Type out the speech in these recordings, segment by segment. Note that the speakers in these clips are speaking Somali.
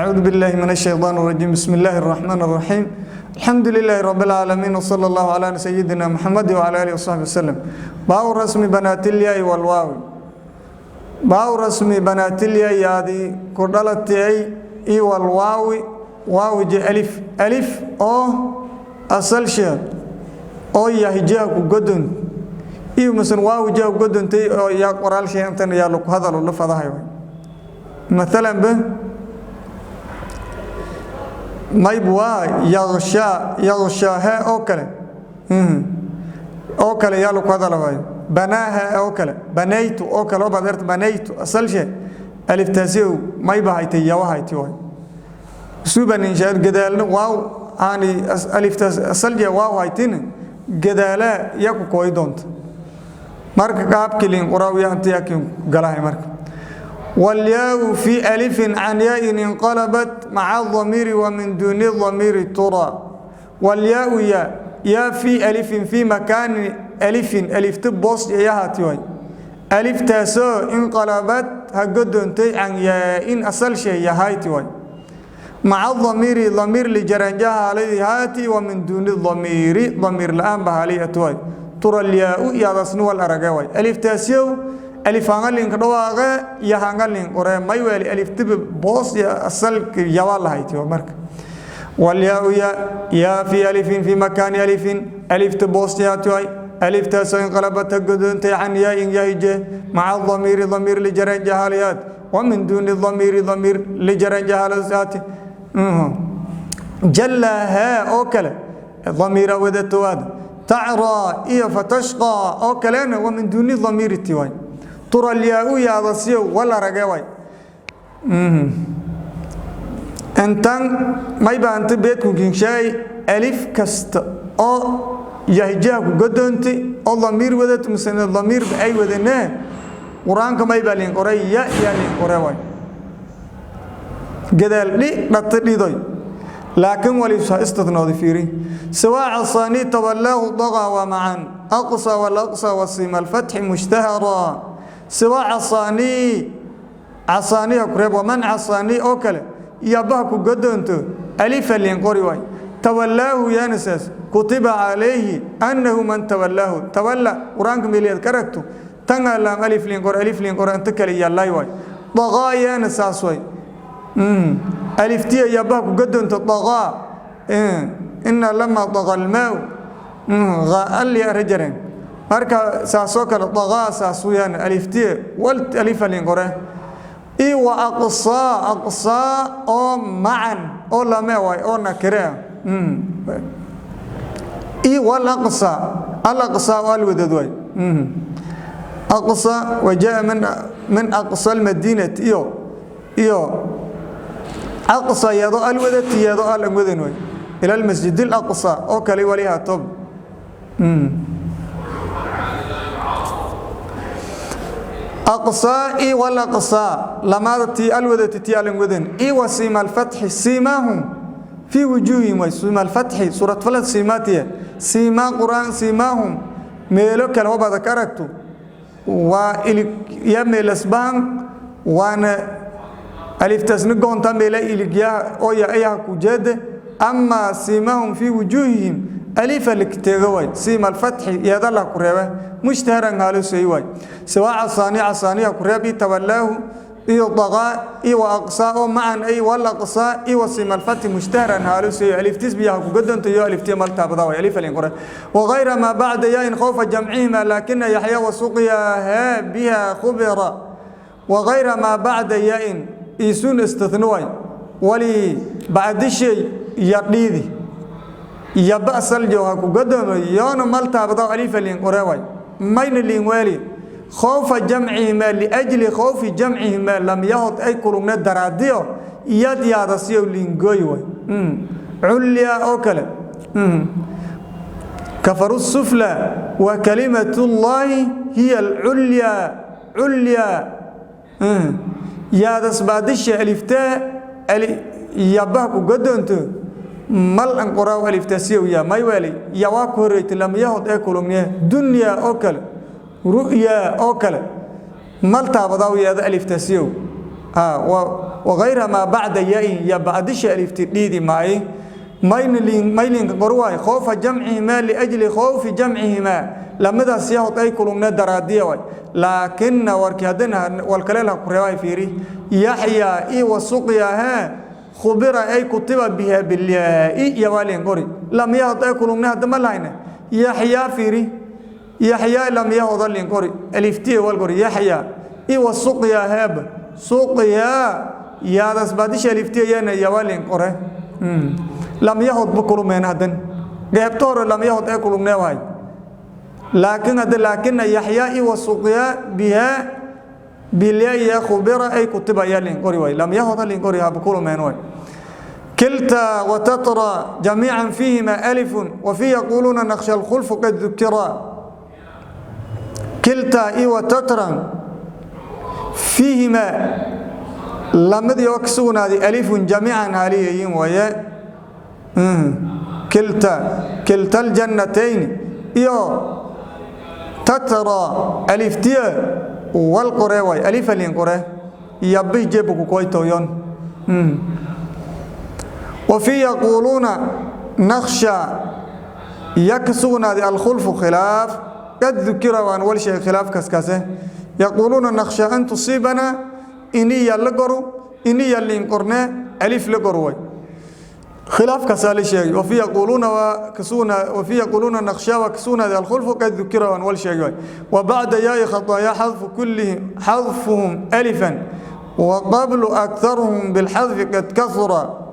أعوذ بالله من الشيطان الرجيم. بسم الله الرحمن الرحيم. الحمد لله رب العالمين، وصلى الله على سيدنا محمد وعلى آله وصحبه وسلم. باب رسم بنات الياء والواو. باب رسم بنات الياء، يادي كدلتي، اي والواو، واو جي ألف، ألف أو أصل شيء oo yahay jiha ku godon iyo masan waaw jiha ku godontay oo yaa qoraal shay intan yaa lagu hadalo la fadahay. Maalan ba mayb waa yakshaa, yakshaaha oo kale, oo kale yaa lagu hadalo waayo. Banaaha oo kale, banaytu oo kale oo baad erta. Banaytu asal shay aliftaasiyow mayba haytay, yawa hayti waay suban inshaad gadaalna waaw aani aliftaas asal jee waaw haytin gadaalaa yaa ku kooyi doonta. Marka qaabkilin qoraawiya inta yaakin galahay. Marka والياء في ألف عن ياء انقلبت مع الضمير ومن دون الضمير ترى. والياء يا يا في ألف في مكان ألف، ألف تبص يا هاتي ألف تاسو انقلبت هقدنتي عن ياء أصل شيء يا هايتي واي مع الضمير، ضمير لجرنجها عليه هاتي، ومن دون الضمير، ضمير الآن بهالي أتواي، ترى الياء يا رسنو الأرجاوي. ألف تاسيو ألف هنغلين كدواغة يا هنغلين قرأ ما يولي ألف تب بوس يا أصل يا والله هايتي. مرك والياء يا يا في ألف في مكان ألف، ألف تبوس يا تواي، ألف تاسو انقلبت قدنتي عن ياء يهجه مع الضمير، ضمير لجرنجها عليات، ومن دون الضمير، ضمير لجرنجها عليات. جلها oo kale ضمير ودتواد، تعرى iyo فتشقى oo kalena ومن دون ضمير tiwaay. ترى الياء yaadasiyo wala rage way intan mayba anta beedku kinshaay. Alif kasta oo yahjaha ku godoonti oo damiir wadat misana damiir ay wadanee quraanka mayba liin qoray ya ya liin qoray way gadaal dhi dhata dhidoy, laakiin wali istithnooda fiiri: سواء عصاني تولاه طغى ومعا أقصى والأقصى وسيم الفتح مشتهرا. سواء عصاني، عصاني كريب، ومن عصاني أوكل يبهك قدنتو ألف اللي قري واي. تولاه يا نساس كتب عليه أنه من تولاه، تولى قرآنك ملياد كركتو تنغى لام ألف لين قري، ألف لين قري أنت كلي يلا واي. طغى يا نساس واي ألف تي يبهك قدنتو طغى إن لما طغى الماء غاء لي رجرين. Marka saasoo kale طغى saasuyaan aliftiye wal alifa lin qore i wa aqsaa, aqsaa oo macan oo lame waay oo nakire i wal aqsa, al aqsa al wadad waay. Aqsa وجاء من أقصى المدينة iyo iyo aqsa yado al wadad yado al wadan waay إلى المسجد الأقصى oo kale waliha tob. أقصى إي والأقصى لما تي الودة تي الودن إي وسيم الفتح سيماهم في وجوههم. وسيم الفتح سورة فلت سيماتية سيما قرآن سيماهم ميلو كلا وبعد كاركتو وإلي يا ميلسبان وانا ألف تسنقون تميلا إلي أو يا أيها كوجد. أما سيماهم في وجوههم ألف الكتغوي سيما الفتح يدل كريبه مشتهرا قالوا سيواي. سواء عصاني، عصاني كريبي، تولاه إي طغى إي وأقصى معا أي والأقصى إي وسيما الفتح مشتهرا هالو سي ألف تسبيح قدن تيو ألف تي مالتا بضاوي ألف الإنقرة. وغير ما بعد ياء خوف جمعهما لكن يحيى وسقيا بها خبر. وغير ما بعد ياء إيسون استثنوي ولي بعد شيء يقليدي يبأس الجوها قدم يانا مالتا بضاو ألف الإنقرة واي مين اللي والي خوف جمعهما لأجل خوف جمعهما لم يهط أي كلمة دراديو يد يادسيو لينغوي واي عليا أوكل كفروا السفلى وكلمة الله هي العليا عليا يا دس بعدش ألفتاء يبهك قدنت مال أنقراو ألفتاسيو يا ما يوالي يواكوريت لم يهط أي كلمة دنيا أوكل رؤيا أوكل مال تابضاو يا ذا ألف تسيو. Wagayra maa bacda yain ya bacdisha alifti dhiidi maaye maylinka qorwaay khoofa jamcihimaa liajli khoofi jamcihimaa lamadaas yahood ay kulugna daraadiya waay. Laakina warkii haddana walkaleel ha ku reebaay fiiri yaxyaa i wasuqya hee khubira ay kutiba biha bilyaai yawaalin qori lam yahood ay kulugna hadda ma lahayna yaxyaa fiiri yaxyaa lam yahooda lin qori aliftiye wal qori yaxyaa i wasuqya heeb suqya yaadaas baadisha aliftiye yana yawaalin qore lam yahood ba kulumeen haddan geebta hore lam yahood ay kulugnee wahay. Laakiin hadda laakina yaxyaa i wasuqya biha bilyaaya khubira ay kutiba yaa lin qori waay lam yahood lin qori haba kulumeen waay. كلتا وتترى جميعا فيهما ألف وفي يقولون نخشى الخلف قد ذكرا. كلتا إي وتترى فيهما لمد يوكسون هذه ألف جميعا هاليين ويا كلتا الجنتين إيو تترى ألف تيا والقرى واي ألف القرى يبي جيبك كويتو يون. وفي يقولون نخشى يكسون هذه الخلف خلاف قد ذكر وان والشيء خلاف كسكاسه. يقولون نخشى أن تصيبنا إني يلقرو إني يلين ألف لقرو خلاف كسال شيء. وفي يقولون وكسونا وفي يقولون نخشى وكسونا ذا الخلف قد ذكر وان والشيء. وبعد ياء خطايا حذف كلهم حذفهم ألفا وقبل أكثرهم بالحذف قد كثر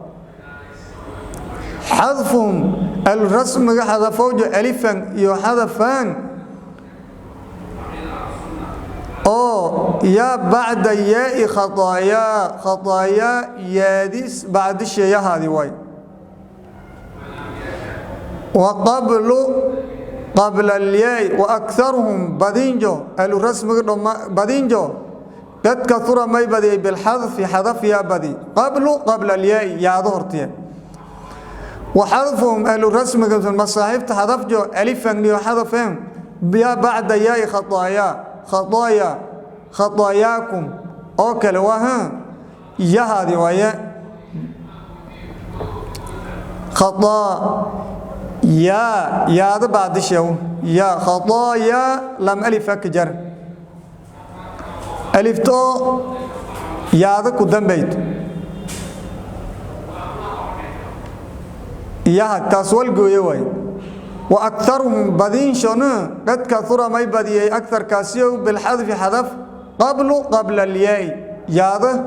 حذفهم الرسم حذفوج ألفا يحذفان أو يا بعد ياء خطايا خطايا يادس بعد الشيء هذه واي. وقبل قبل الياء وأكثرهم بدينجو الرسم بدينجو قد كثر ما يبدي بالحذف حذف يا بدي قبل الياء يا ظهرتي. وحذفهم أهل الرسم في المصاحف تحذف جو ألفا ليحذفهم يا بعد ياء خطايا خطايا خطاياكم أوكل وها يا هذه ويا خطا يا يا هذا بعد شو يا خطايا لم ألف كجر ألف تو يا هذا قدام بيت يا تاسول جوي وأكثرهم بدين شنو قد كثر ما يبدي أكثر كاسيو بالحذف حذف قبل الياء يا هذا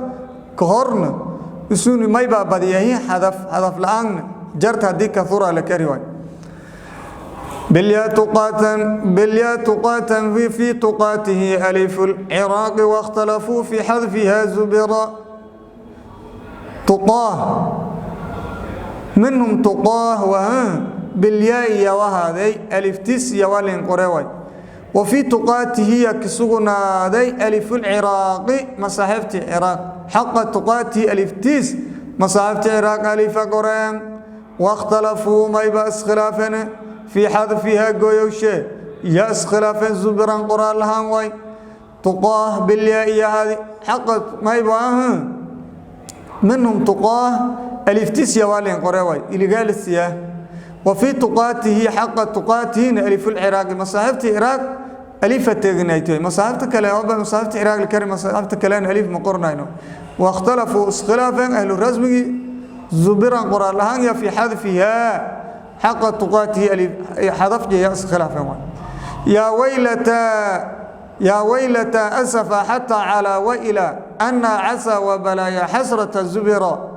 كهرن يسون ما يبقى بديه حذف حذف الآن جرت هذه كثر على كريوي بالياء تقاتا في تقاته ألف العراق واختلفوا في حذفها زبرا. تقاه منهم تقاه وها بالياء يا وهذي ألف تس يا ولين قروي. وفي تقاته يكسغنا ذي ألف العراق مصاحفة العراق حق تقاته ألف تس مصاحفة العراق ألف قران. واختلفوا ما يبأس خلافنا في حذفها قيوشة يأس خلافا زبرا قران لها واي. تقاه بالياء يا هذه حق ما يبقى منهم تقاه ألف تس يا والين قروي اللي قال السياه. وفي تقاته حق تقاته ألف العراق مصاحفة العراق ألف تغنيتي مصاحفة كلا مصاحفة العراق الكريم مصاحفة كلان ألف مقرنينه. واختلفوا خلافا أهل الرسم زبرا قران لها في حذفها حق تقاته ألف حذف يأس خلافا. يا ويلتا يا ويلتا أسف حتى على وإلى أن عسى وبلايا حسرة زبرا.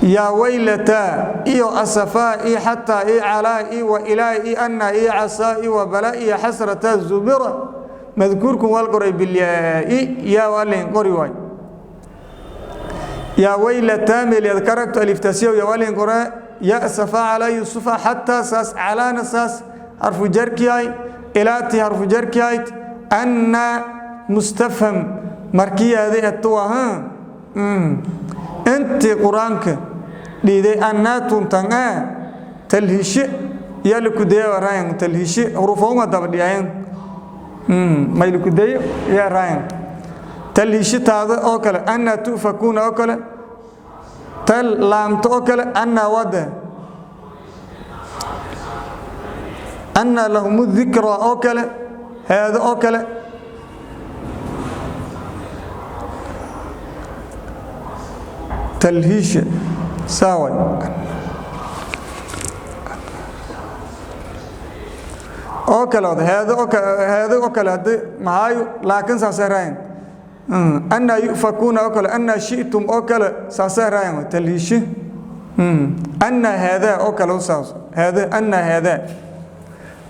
يا ويلتا إيو أسفا إي حتى إي على إي وإلى إي أن إي عسى إي وبلاء إي حسرة زبرا مذكوركم والقري بالياء يا والين قري واي. يا ويلتا ميل يذكرت ألف تسيو يا والين قري يا أسفا على يوسف حتى ساس على نساس حرف جركياي إلاتي حرف جركياي أن مستفهم مركية هذه التوها أنت قرانك لذي أناتون تنا تلهش يا لكودي وراين تلهش حروفهم دبليين ما يلكودي يا راين. Talhiishitaada oo kale, anna tu'fakuuna oo kale, tal laamto oo kale, anna wada anna lahum dhikra oo kale, haada oo kale. Talhiisha saaway oo kale, haada oo kale, haada oo kale hadii maxaayo, laakiin saasay raayeen. Anna yufakuuna oo kale, anna shi'tum oo kale, saasay raayeen talhiishi. Anna haada oo kale, saas haada, anna haada,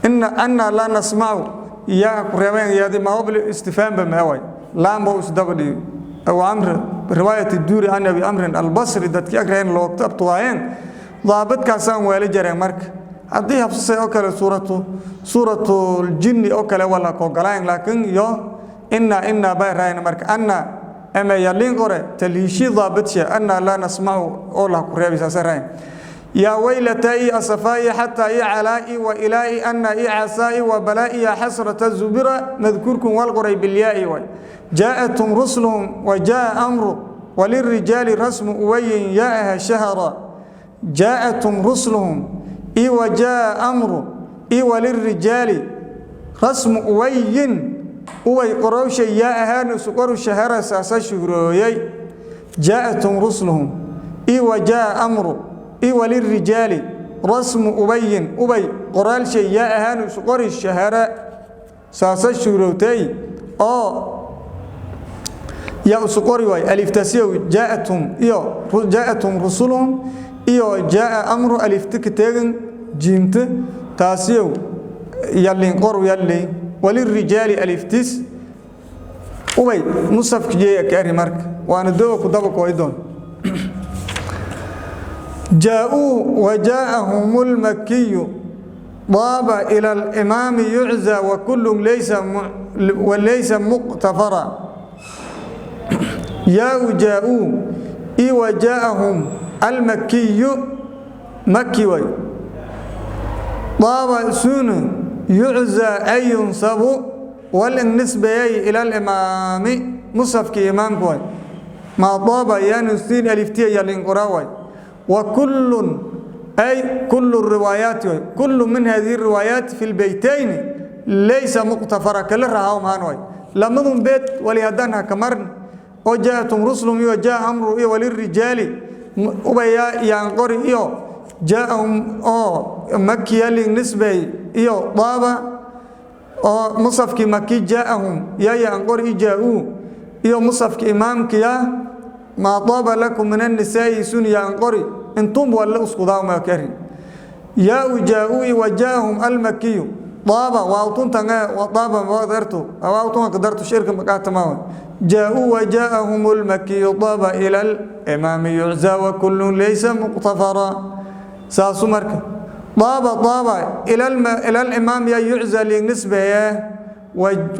inna anna la nasma'u yaa ku reebeen yaadi ma istifhaam ba ma way laam baa isdaba dhigi. Abu Amr riwaayat Duuri can Abi Amr al-Basri, dadkii agreen loogta abtuwaayeen daabadkaasaan weela jareen. Marka haddii habsasay oo kale suuratu ljinni oo kale wala ko galaan, laakiin iyo inna inna bay raayeen. Marka anna ama yalin qore talhiishi daabadsha anna laa nasmacu oo la ku reebi, saasay raayeen. Yaa waylatai asafaa'i xataa i calaa'i wa ilaa'i anna i casaa'i wa balaa'i ya xasrata zubira madkuurkun wal qoray bilyaa'i way. Jaa'athum rusuluhum wa jaa'a amru walirijaali rasmu uwayin yaa'aha shahara. Jaa'athum rusuluhum i wa jaa'a amru i walirijaali rasmu uwayin, uway qorowsha yaa ahaan isu qoru shahara, saasa shuhrooyay. Jaa'athum rusuluhum i wa jaa'a amru i walirijaali rasmu ubayin, ubay qoraalshay yaa ahaan isu qori shahara, saasa shuhrowtay oo yaa isu qori waay. Aliftasiyow jaa'athum iyo jaa'athum rusuluhum iyo jaa'a amru, alifta ka teegan jiimta taasiyow yallin qoru yalley walirijaali aliftis ubay musafka jeeya ka ari. Marka waana dooga ku daba kooy doon. Jaa-uu wajaa'ahum lmakiyu daaba ila alimaami yucza wa kullun laysa muqtafara. Yaau jaa-uu i wajaa'ahum almakiyu maki way daaba sunu yucza ay yunsabu wal nisbeeyay ila alimaami, musafkii imaamku way. Maa daaba yanusiin aliftiya yalinqora way. Wa kullun ay kullu riwaayaati way, kullu min hadihi riwaayaat fi lbeytayni laysa muqtafara, kala rahaa mahaan way. Lamadun beed wali haddaan ha kamarn oo jaatum rusulum iyo jaa amru iyo walirijaali ubaya yaan qori iyo jaaahum oo makiya nisbey iyo daaba oo musafkii maki jaaahum yaa yaan qori jaa-uu iyo musafki imaamkiya maa daaba lakum min annisaa'i sun yaan qori intum walla iskudaawma kari. Yaau jaa-uu wa jaahum almakiyu daaba waawtuntan daaba wadartu waawtun qadartu shirka maqaatama. Jaa-uu wa jaahum almakiyu daaba ila alimaami yucza wa kullun laysa muqtafara. Saasu marka daaba daaba ila alimaam ya yucza linisbeeye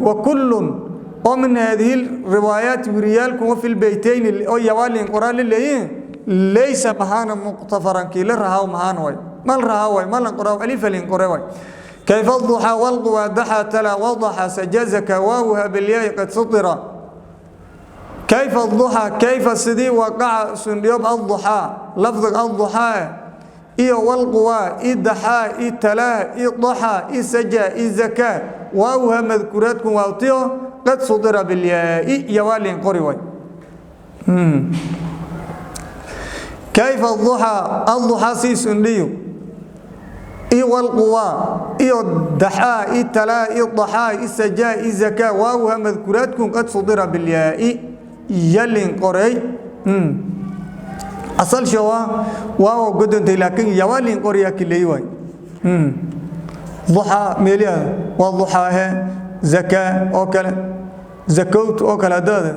wa kullun oo min haadihi riwaayaat wiriyaalku wa fi lbeytayni oo yawaalin qoraan leeyihiin laysa mahaana muqtafaran, kii la rahaa mahaan way mal rahaa way malan qoraa alifalin qore way. Kayfa duxaa walquwa daxa tala wadaxa sajazaka waawha bilyaai qad sutira. Kayfa duxaa, kayfa sidii waqaca sundhiyob adduxaa lafdiga adduxaa iyo walquwaa i daxaa i talaa i daxaa i saja i zakaa waawha madkuuraadkun waawtiyo qad sudira bilyaai yawaalin qori way. Kayfa duxaa, adduxaa sii sundhiyo iyo walquwaa iyo daxaa i talaa i daxaa i sajaa i zakaa waawha madkuuraadkun qad sudira bilyaai yalin qoray. Asal shawa waaw godontay, laakiin yawaalin qoriya kilay way. Duxaa meeliya waa duxaahe zakaa oo kale, zakowt oo kale, hadaada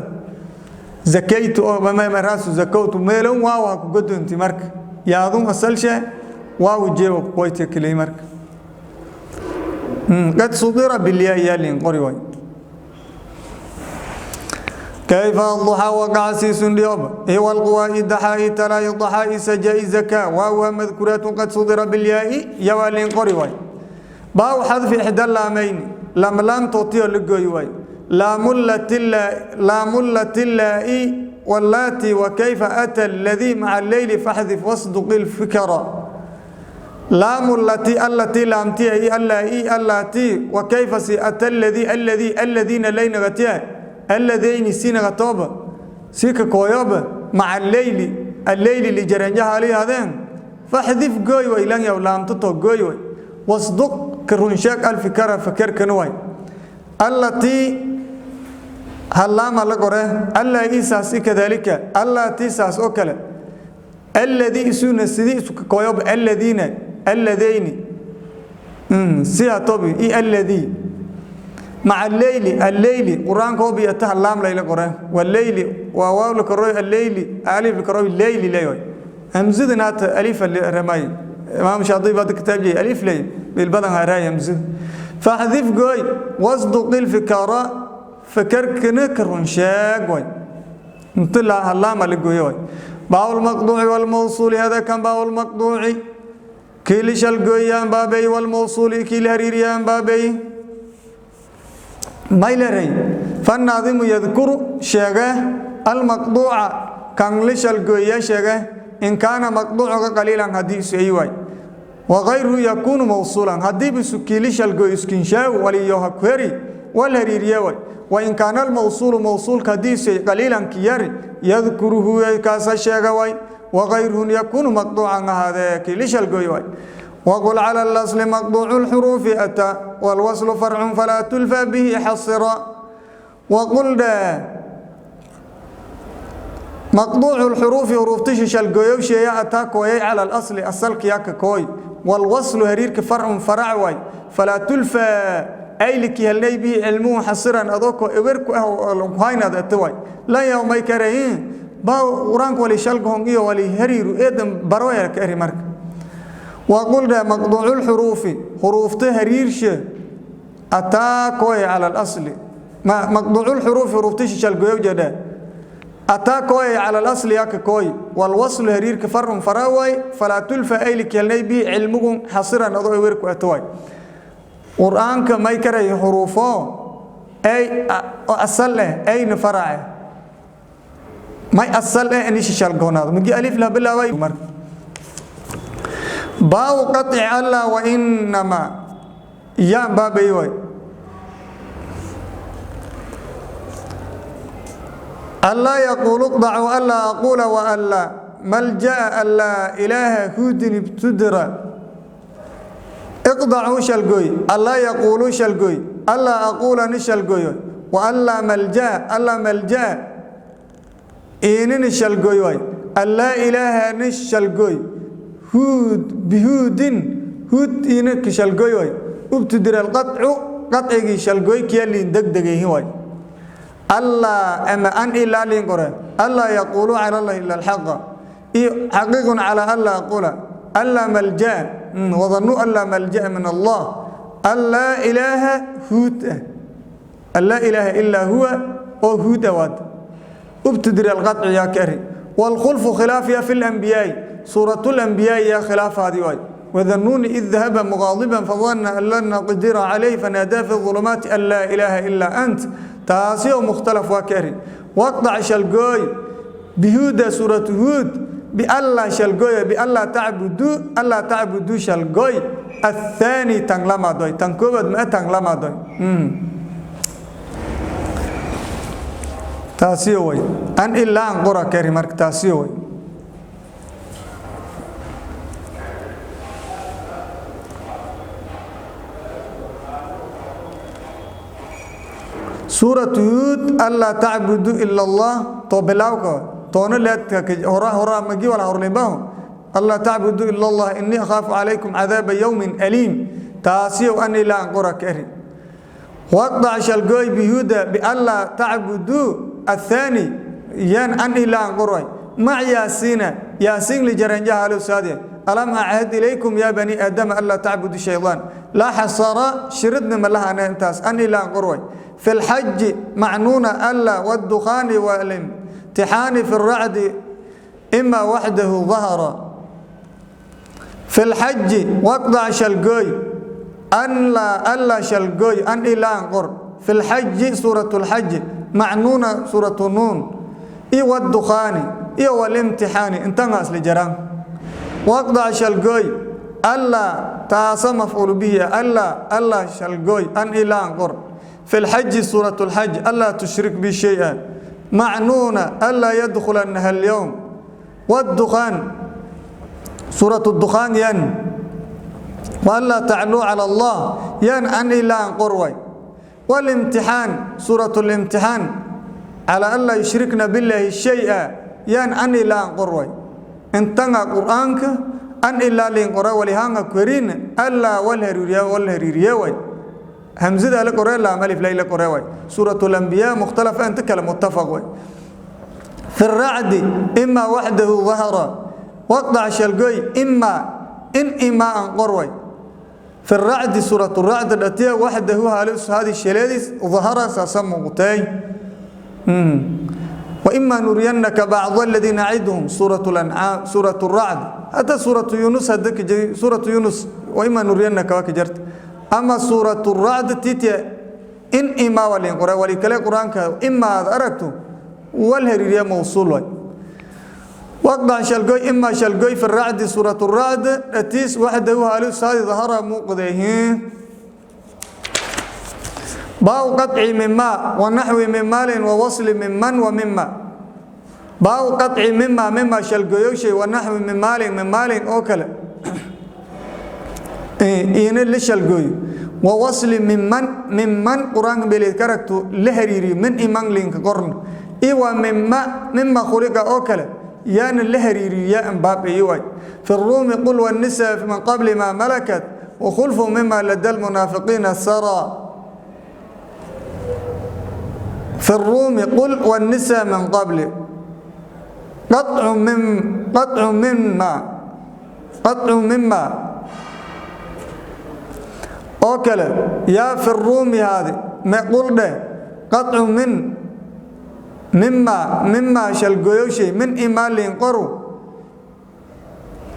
zakaytu oo maraasu zakowtu meelon waaw ha ku godonti. Marka yaadun asalshe waaw jeewa ku qoyta kilay. Marka qad sudira bilyaa yaalin qori way. Kayfa الضحى وقع سيس ديوب إي والقواء دحاء تلا ضحاء سجاء زكاء واو مذكورات قد صدر بالياء يوالين قري واي. باو حذف إحدى اللامين لم لام توتيو لقوي واي. لام اللائي واللاتي وكيف أتى الذي مع الليل فاحذف واصدق الفكرة لام التي التي لامتي أي اللائي اللاتي وكيف سي أتى الذي الذي الذين لين غتيا اللذين سين غتوب سيك كويوب مع الليل الليل اللي جرنجها عليه هذين فاحذف جوي وإلان يو لام تطو جوي واصدق كرونشاك الفكرة فكر كنوي التي هلام لقره ألا إيساس كذلك ألا تيساس أكل الذي سون سدي كويوب الذين اللذين سيا طبي إي الذي مع الليل الليل قرآن كوبي يتهلام ليلة قرآن والليل وواو لكروي الليل ألف لكروي الليل ليوي همزة نات ألف الرماي إمام شاطبي بعد كتاب جي ألف لي بالبدن هراي همزة فحذف جوي واصدق الفكرة فكركنا كرنشاق وي نطلع هلام لجوي باو المقطوع والموصول هذا كان باو المقطوع كيل شلقويان بابي والموصول كيل هريريان بابي مايلري فالناظم يذكر شيغه المقطوع كان لشلقويا شيغه إن كان مقطوعك قليلا حديث أيواي وغيره يكون موصولا حديث كيل شلقوي اسكنشاو وليوها كهري والهريريا وإن كان الموصول موصول كديس قليلا كيار يذكره كاس شيغه وغيره يكون مقطوعا هذا كيل شلقوي. وقل على الأصل مقطوع الحروف أتى والوصل فرع فلا تلفى به حصرا. وقل مقطوع الحروف حروف تشش الجويوشي يا أتى كوي على الأصل أصلك ياك كوي والوصل هريرك فرع فرع واي فلا تلفى أي لك هلني به علمه حصرا أذوك إبرك أهو هاين هذا التواي لا يوم يكرهين باو قرانك ولي شلقهم إيه ولي هرير إيدن برويا كأري مرك. وقلنا مقطوع الحروف حروف تهريرش أتاكوي على الأصل ما مقطوع الحروف حروف تشش الجويو جدا أتاكوي على الأصل ياك كوي والوصل هرير كفر فراوي فلا تلفى أي لك يلني به علمهم حصرا أضوء ويرك أتواي. قرآنك ما يكره حروفه أي أصله أي نفرعه ما أصله أني شال جوناد مجي ألف لا بلا واي مر باو قطع الله وإنما يا بابي واي الله يقول اقضع ألا أقول وألا ملجأ ألا إله هود ابتدر اقضعوا شلقوي الله يقولوا شلقوي ألا أقول نشلقوي وألا ملجأ ألا ملجأ إن نشلقوي ألا إله نشلقوي هود بهود هود إنك شلقوي ابتدر القطع قطعي شلقوي كيالي دقدقي هواي ألا أما أن إلا لينقره ألا يقولوا على الله إلا الحق حقيق على ألا أقول ألا ملجأ وظنوا ألا ملجأ من الله ألا إله هود ألا إله إلا هو أو هود واد ابتدر القطع يا كري. والخلف خلاف يا في الأنبياء سورة الأنبياء يا خلاف هذه واي وذنون إذ ذهب مغاضبا فظن أن لن نقدر عليه فنادى في الظلمات أن لا إله إلا أنت تاسيو مختلف وكري. واقطع شلقوي بهود سورة هود بألا شلقوي بألا تعبدوا ألا تعبدوا شلقوي الثاني تنلما دوي تنكوبد ما تنلما دوي تاسيوي أن إلا أن قرأ كري مرك تاسيوي. سورة هود ألا تعبدوا إلا الله طبلاوك تونا لا هرا هرا مجي ولا هرلباه ألا تعبدوا إلا الله إني أخاف عليكم عذاب يوم أليم تاسيو أني لا أنقرأ كري. واقطع شلقوي بهودا بألا تعبدوا الثاني ين أني لا أنقرأ مع ياسين ياسين لجرنجها له سادية ألم أعهد إليكم يا بني آدم ألا تعبدوا الشيطان لا حصر شردنا من لها أنا انتاس أني لا أنقرأ. في الحج معنون ألا والدخان والامتحان في الرعد إما وحده ظهر. في الحج واقطع شلقوي أن لا ألا شلقوي أن إلا أنقر. Fi lxaji, suurat lxaji, macnuuna, suuratu nuun, iyo wdukhaani iyo walimtixaani, intanga isla jaraan. Waqdac shalgooy allaa, taasa mafcuulu bihi. Allaa, allaa shalgooy an ilaan qor. Fi lxaji, suurat lxaj, allaa tushrik bi shaya. Macnuuna, anlaa yadkhulanaha alyowm. Wdukhaan, suurat dukhaan, yan waanlaa tacluu cala allah, yan an ilaan qor way. Walimtixaan, suurat limtixaan, calaa an laa yushrikna billaahi shaya, yan an ilaan qor way. Intanga qur-aanka an ilaa liin qora walihaanga korin allaa wal hariiriya, wal hariiriye way. Hamzada la qore, laam alif layla qore way. Suurat lambiyaa mukhtalaf, anta kale muttafaq way. Fi racdi, imaa waxdahu dahara. Waqdac shalgoy imaa in imaa an qor way. Fi racdi, suurat racdi dhatiya, waxdahu halis hadi shaleedis, dahara saasa muuqtay. وإما نرينك بعض الذي نعدهم، سورة الأنعام، سورة الرعد، حتى سورة يونس هدك، سورة يونس وإما نرينك وكجرت. أما سورة الرعد تيتي إن إما ولين قرآن ولي قرآن إما أركتو والهريرية موصول. وقضع شلقوي إما شلقوي في الرعد، سورة الرعد أتيس، وحده هالوس هذه ظهر موقده. باو قطع مما ونحو من مال ووصل ممن ومما. باو قطع مما، مما شلقويوشي، ونحو من مال، من مال أوكل إن اللي شلقوي، ووصل ممن، ممن قرآن بلي كركتو لهريري من إيمان لينك قرن. إيوا مما، مما خلق أوكل يان اللهريري يا باب إيواي. في الروم قل والنساء من قبل ما ملكت، وخلف مما لدى المنافقين سرى. في الروم قل والنساء من قبل، قطع من، قطع مما، قطع مما أوكل يا في الروم هذه ما قل ده قطع من مما، مما شلقويوشي من إيمان قرو.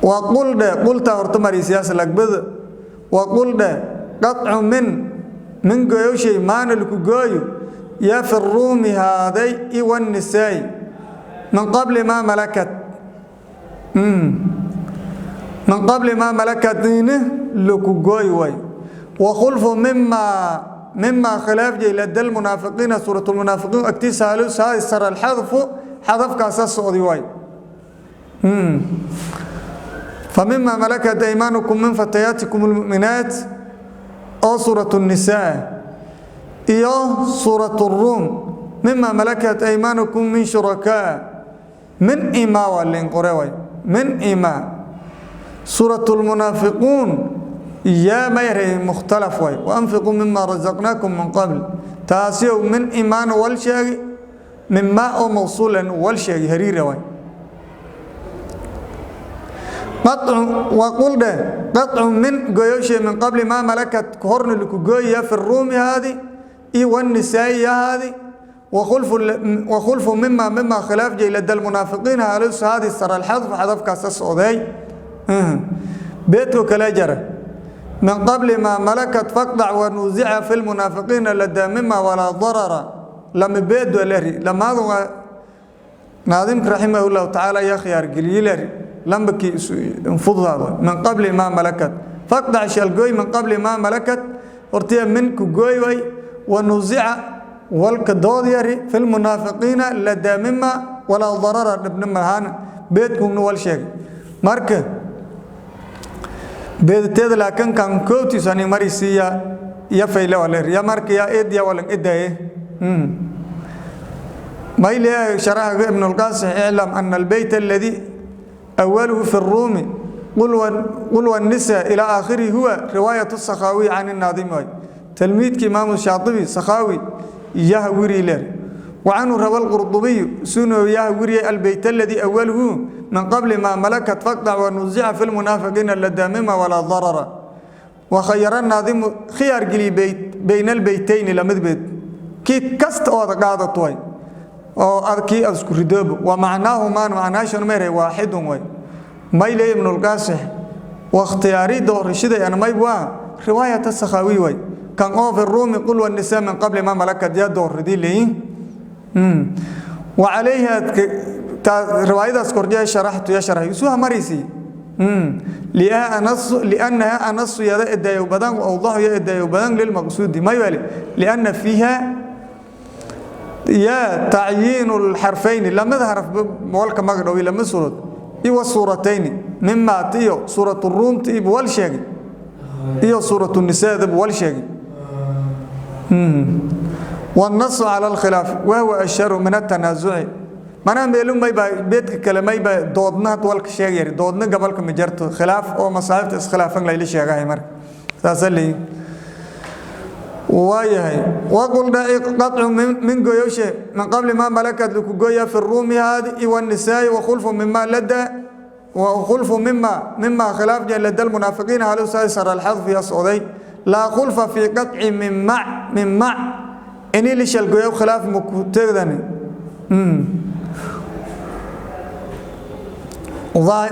وقل ده قلت أرتمري سياسة لك وقل ده قطع من، من قيوشي ما نلكو يا في الروم هذي والنساء من قبل ما ملكت، من قبل ما ملكت دينه لكو واي. وخلف مما، مما خلاف جي لدى المنافقين، سورة المنافقين اكتسها هاي سر الحذف، حذف كاساس صعودي واي. فمما ملكت ايمانكم من فتياتكم المؤمنات، او سورة النساء، إياه سورة الروم مما ملكت أيمانكم من شركاء من إما والين قروي من إما. سورة المنافقون يا ميري مختلف وي. وأنفقوا مما رزقناكم من قبل تاسيو من إيمان والشيء مما أو موصولا والشيء هريرة وي. قطع وقل ده قطع من قيوشي من قبل ما ملكت كهرن لكوجوية في الروم هذه والنساء هذه. وخلف مما، مما خلاف جي لدى المنافقين هالوس هذه سر الحذف، حذف كاساس أودي. بيته كلاجرة من قبل ما ملكت فاقطع ونوزع في المنافقين لدى مما ولا ضرر لم بيد ولري لما هذا ناظمك رحمه الله تعالى يا خيار قليلري لم بكي انفض هذا من قبل ما ملكت فاقطع شلقوي من قبل ما ملكت ارتيا منك قوي ونوزع والكدود يري في المنافقين لدى مما ولا ضرر ابن مهان بيتكم نول شيء مركه بيت تيد لكن كان كوتي ساني مريسيا يا فيلا ولا يا مرك يا إيد يا ولا إيد إيه ما إلي شرح ابن القاسم اعلم أن البيت الذي أوله في الروم قل والنساء إلى آخره هو رواية السخاوي عن الناظم تلميذ إمام الشاطبي سخاوي يهوري له. وعنه روى القرطبي سنو يهوري البيت الذي أوله من قبل ما ملكت فاقطع ونزع في المنافقين لدى مما ولا ضرر. وخير الناظم خيار قلي بيت بين البيتين لمذبت كي كست أو قاعدة طوي أو أركي أذكر دوب ومعناه ما معناه شنو واحد وي ما إلي ابن القاسح واختياري دور رشيدة أنا ما يبغى رواية السخاوي وي. Kan oo fi ruumi qul wanisaa min qabli maa malakat yaa dooridii leeyihin. Wacalayha riwaayadaas kordhiya sharaxtu ya sharaxay isuha maraysi liannaha anasu yada edayo badan awdaxu ya edayo badan lilmaqsuudi mayele lianna fiiha ya tacyiinu lxarfayni lamada xaraf walka magdhowi lama suurad iyo suuratayni mimaa iyo suuratu ruumta iyo wal sheegay iyo suuratu nisaadaba wal sheegay. والنص على الخلاف وهو أشهر من التنازع. Manaa meelu mayba beedka kale mayba doodna had walka sheegayar doodna gobolka ma jarto khilaaf oo masaa'ibta iskhilaafan layla sheegahay. Marka saasa leeyihin waayahay waqul dhaci qaطcu min goyoshe min qabli maa malakat laku goya fi ruumi haadi iwa nisaa'i wakhulfu mima lada wakhulfu mima khilaaf jee lada almunaafiqiina halu saysara alxadfu ya socday. Laa khulfa fi qaطci min mac ini lishalgoyo khilaaf maku teegdani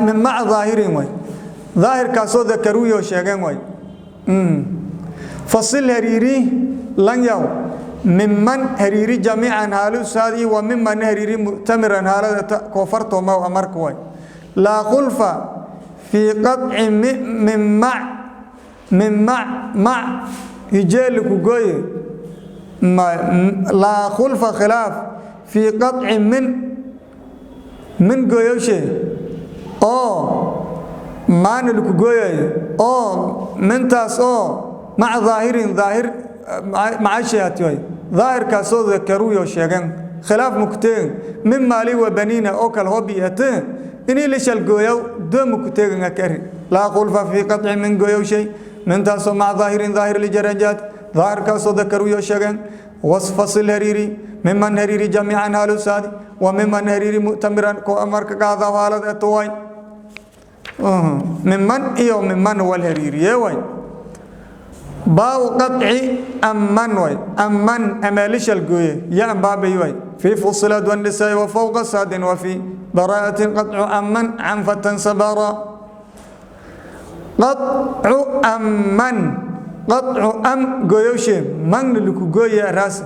min mac daahirin way daahirkaasoo dakaruuyo sheegeen way. Fasil hariiri lan yaw miman hariiri jamiican haalusaadii wa miman hariiri mu'tamiran haalada koofartoomaw amarka way. Laa khulfa fii qaطci min mac mac hijeeli ku gooye. Laa khulfa khilaaf fii qaطci min gooyowshe oo maana laku gooyayo oo mintaas oo maca daahirin daahir macashaati way daahirkaasoo dakaruuyo sheegan khilaaf mukuteegan min maali wa baniina oo kale hobi ate inii la shalgooyow doo mukuteegan akari. Laa khulfa fii qaطci min gooyow shay mintaasoo maca daahirin daahir lijarajaat daahirkaasoo dakaruuyo sheegan. Wasfasil hariiri miman hariiri jamiican haalusaadi wa miman hariiri mu'tamiran ko amarka qaada haalad eto way miman iyo miman wal hariiriye way. Baabu qaطci amman way amman amaalishal gooye ya ambaabay way fii fusilad wanisaai wa fowqa saadin wa fii bara'atin qaطcu amman can fatan sabara. Qaطcu amman qaطcu am gooyowshe manna laku gooya raas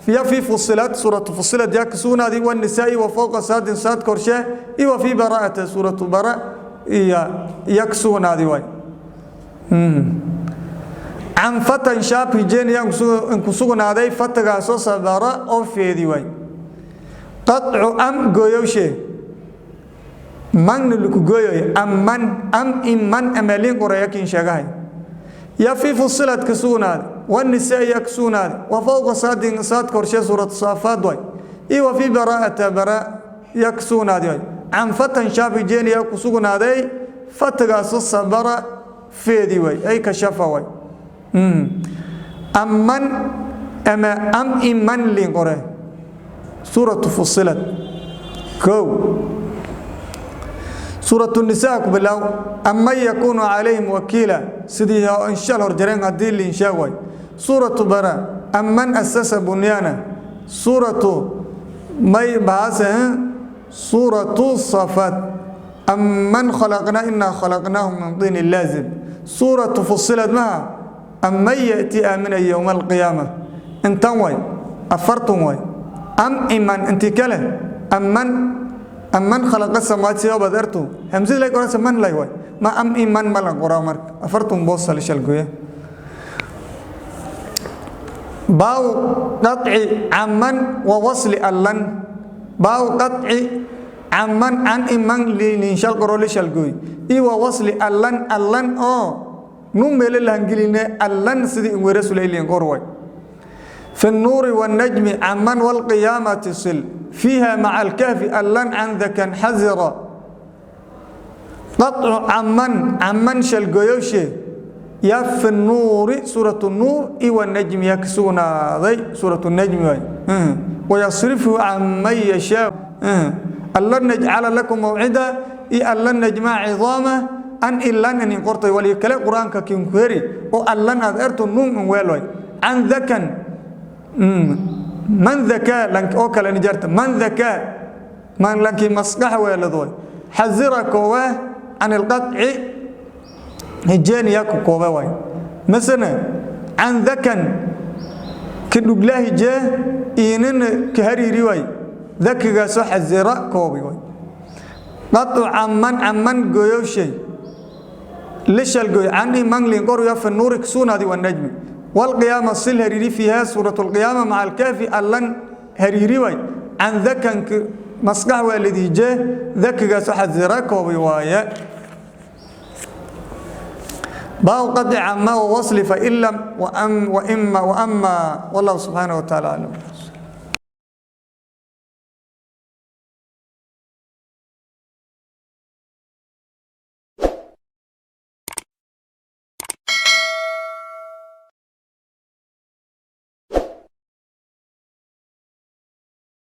ya fii fusilad suuratu fusilad yaa kasuunaadi wanisaai wa fowqa saadin saad korshe iyo wa fii bara'ati suuratu bara iyo ya kasuunaadi way. Can fatan shaab hijeeniya ku sugnaaday fatagaasoo sabara oo feedi waay. Qaطcu am gooyowshe manna laku gooyoy amman am iman amaliin qorayakin sheegahay ya fii fusilad ka sugnaaday wanisaa ya ka sugnaaday wa fowqa saadin saad korshe suuratu saafaad waay iyo wa fii baraa'ata bara ya ka sugnaaday waay. Can fatan shaab hijeeniya ku sugnaaday fatagaasoo sabara feedi waay ay kashafa waay. Amman ama am iman liin qore suuratu fusilad kow suuratu nisaa ku bilow aman yakuunu calayhim wakiila sidii inshal horjareen haddii liinshaa waay. Suuratu bara aman asasa bunyaana suuratu may bahase suuratu safat aman khalaqnaa inaa khalaqnaahum min diini laazib. Suuratu fusilad maha aman yأti aamina yowma alqiyaama intan way afartun way am iman inti kale aman khalaqa samaawaat sidoo baad ertu hamsada lay qoraysa man lay way ma am iman ma la qoraa. Marka afartun boos la shalgoye. Baaw qaطci caman wa wasli allan baaw qaطci caman can iman liinshal qoro la shalgoy iyo wa wasli allan allan oo nun meele lahangeline allan sidii in weerasulayliin qor way. في النور والنجم عمن والقيامة صل فيها مع الكهف ألن عن ذكا حذرا. قطع عمن عمن شلقيوشي يا في النور سورة النور والنجم يكسونا ذي سورة النجم واي ويصرفه عن من يشاء. ألن نجعل لكم موعدا ألن نجمع عظامه أن إلا أن ينقرطي ولي كلا قرآن كينكوري وألن أذرت النون ويلوي عن ذكا من ذكاء لنك أو كلا نجرت من ذكاء من لنك مصلحة ولا حذرك عن القطع هجاني ياكو كوبا واي مثلا. Can dakan ka dhuglaahi jee iinana ka hariiri waay, dakigaasoo xasira koobi waay. Qatu camman, camman goyowshay lishalgoy can imanglin qorya fi nuuri ksunaadi wanajmi walqiyaama sil hariiri fiiha suurat lqiyaama maca alkaafi allan hariiri waay. Can dakanka maskax waa ladiijee, dakigaasoo xasira koobi waaye. Baabu qaطi cama wawasli fain lam waima waama. Wallahu subxaanaه wa taala aclam.